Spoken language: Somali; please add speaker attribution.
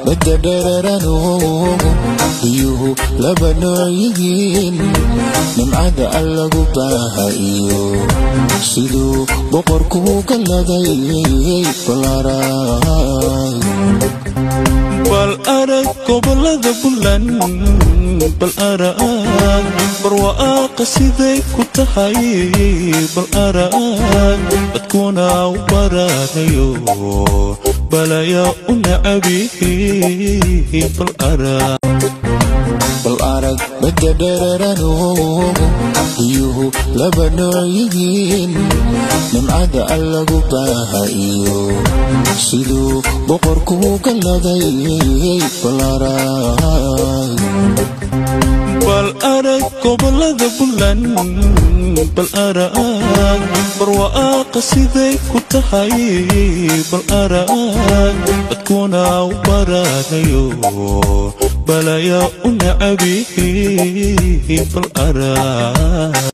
Speaker 1: Badda dhererano, biyuhu laba nooc yihiin, nimcada Allagu baaha iyo siduu boqorku galladay bal arag.
Speaker 2: Bal arag gobolada Buntland, bal arag barwaaqa siday ku tahay, bal arag dadkuna u baranayo balaya u nacabihi, bal arag.
Speaker 1: Bal arag badda dhererano, biyuhu laba nooc yihiin, nimcada Allagu baaha iyo siduu boqorku galladay bal arag.
Speaker 2: Bal arag gobolada Buntland, bal arag barwaaqa siday ku tahay, bal arag dadkuna u baranayo balaya u nacabihi, bal arag.